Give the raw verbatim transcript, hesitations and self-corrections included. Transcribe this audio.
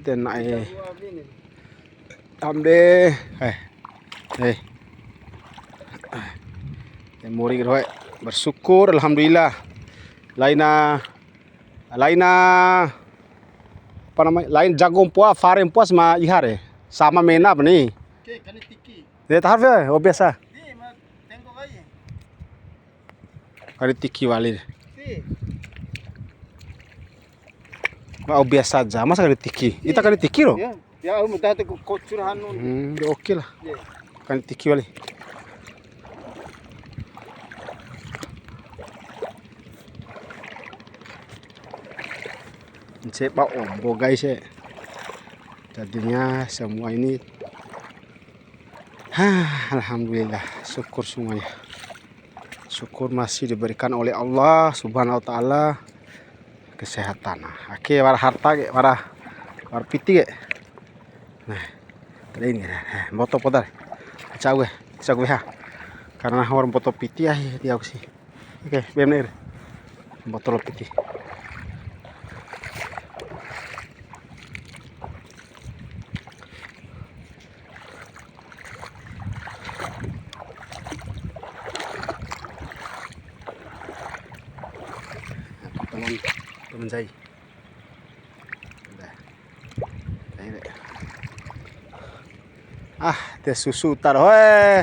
Te na'e. Hamde. Eh. Eh. Te mori ke doho e. Bersyukur, alhamdulillah. Laina, laina, apa namanya? Lain jago mpoa, fare mpoa sama iha re. Sama mena apa ni? Oke, kani tiki. De tahar fe, oh biasa. Di, ma tenggo kai. Kani tiki wali. Si. Wa'u biasa aja, masa kani tiki? Ita kani tiki ro? Ya, ya, au mudah te kocur hanu. Hmm, ya oke lah. Ya. Kani tiki wali. Nceba ombo, guys, ya. Jadinya semua ini, hah, alhamdulillah, syukur semuanya. Syukur masih diberikan oleh Allah Subhanahu wa Ta'ala kesehatan. Nah, ake wara harta ke, wara, wara piti ke. Nah, tadi ini, nah, nah, mboto poda re. Cau ke, cau ke ha. Karena wara mboto piti, ah, dia aku sih. Oke, B M R. Mboto piti. Teman, teman saya. Udah. Ini. Ah, te susu tar hoe.